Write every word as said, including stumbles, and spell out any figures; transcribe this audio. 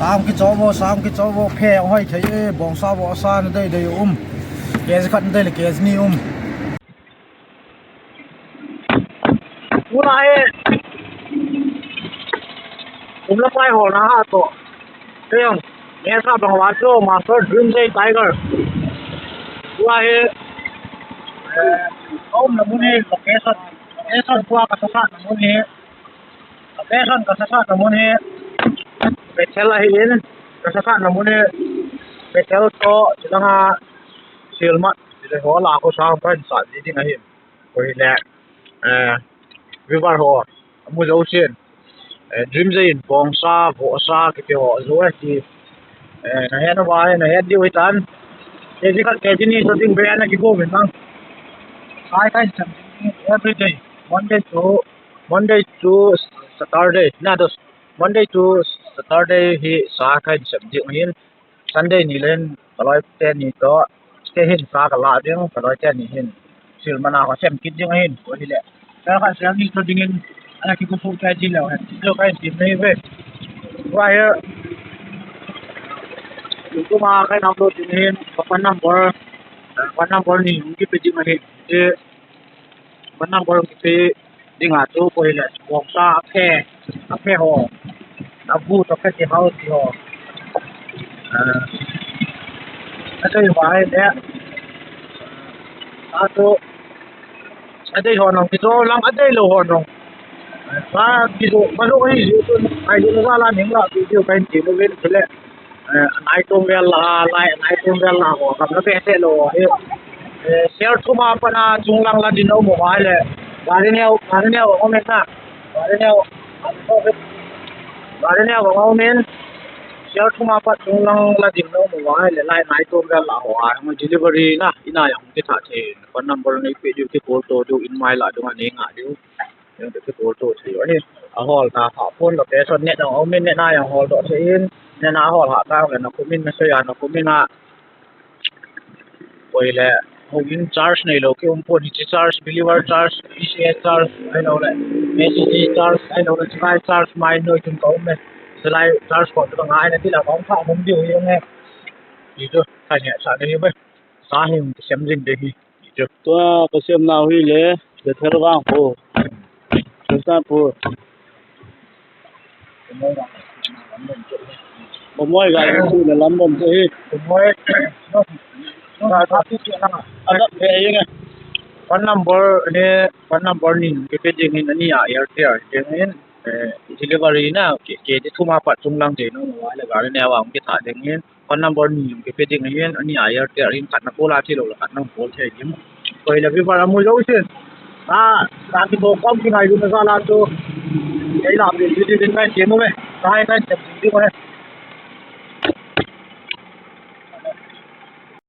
Sang kicho vo, sang kicho vo, phe hoi thei e, bongsa vohsa nadei dei um. Kg khat nadei le kg ni um. Ula e. Umla pai ho na ha to. Teng. Nge sa bang wa to, Master Dream Day Tiger. Ula e. Eh, um na mun e, location. Location tua kasasa na mun e. Location kasasa na mun e. Bethel ahi in. Kasasa na mun e. Bethel to, chilanga Silmat. Chile ho la ko sang pan sa di ding ahi. Ko hi le. Eh, viewer ho, amu jousen. Eh, Dream Day in bongsa, vohsa, kiti ho, jo e ti. Eh, nahet nau va, nahet diu hitan. Kg khat, kg ni, so ding be na kigo min mang. Sai kai chan every day, Monday to, Monday to Saturday. Na dos, Monday to Saturday hi sa kai chan ding hin. Sunday ni len, kaloi teni to, te hin sa kala ding, kaloi teni hin. Sil mana ko sem kit ding ahin, ko hi le. Ka ka sem ni to ding in, ana ki ko fu kai jin leo hen. Lo kai jin nei ve. Wa he. Ko ma kai nam lo ding hin, phone number, eh, phone number ni, ki pe ding ahin. Phone number ki pe ding a chu ko hi le, bongsa a phe, a phe ho. A bu to phe ti hao ti ho. Ah, a dei va hi le. A chu, a dei ho nong ki chu lang a dei lou ho nong. Ba ki chu, ba lo hi chu, ai chu ba la ning la ki chu kai ti lo ve le. Eh, anai tum vel la, lai anai tum vel la ho, kam na pe te lo, eh, eh, share thum a pat a chunglang la din lo mo vai le, gari neo, gari neo, o men na, gari neo, gari neo, o men, share thum a pat chunglang la din lo mo vai le, lai anai tum vel la ho, a, delivery na, ina yang ki tha the, phone number nei pe diu, ki call to diu, in mai la diu, ani nga diu. Yang te ki call to thei u ahi. A hol ta ha phone location net na um in net na jong hol doh thei in. Net na hol ha ta le na kum in message a na kum in a. Koi le houin charge neilou ki um pon, hiche charge, believer charge, E C S charge, ahilou le S C charge, ahilou le chulai charge mai noi chun ka um e. Chulai charge ko chu ka ngai na ti la ka um kha um diu hi jong e. Ti chu ka ngai sa ni be. Sa hi um sem jing de hi. Tua ka sem nau hi le, Bethel vang po. Churachandpur. Bamoi ga chu na lam bom te hi. Bamoi. Ada pe ye nge. Phone number ni, phone number ni, ki pe ding in ani a air tiar ding in, eh, delivery na, ki, ki di thum a pat chunglang ding no, wa le gari ne wa ki tha ding in. Phone number ni jong ki pe ding ahin, ani a air tiar in khat na call a thi lou le khat na call thei ding. Koi le viewer amu jousen. A, ka ki bo kom ki ngai lu na za la chu. Ei la pe, ti ti din kai ti mo me. Kai kai ti ti mo me.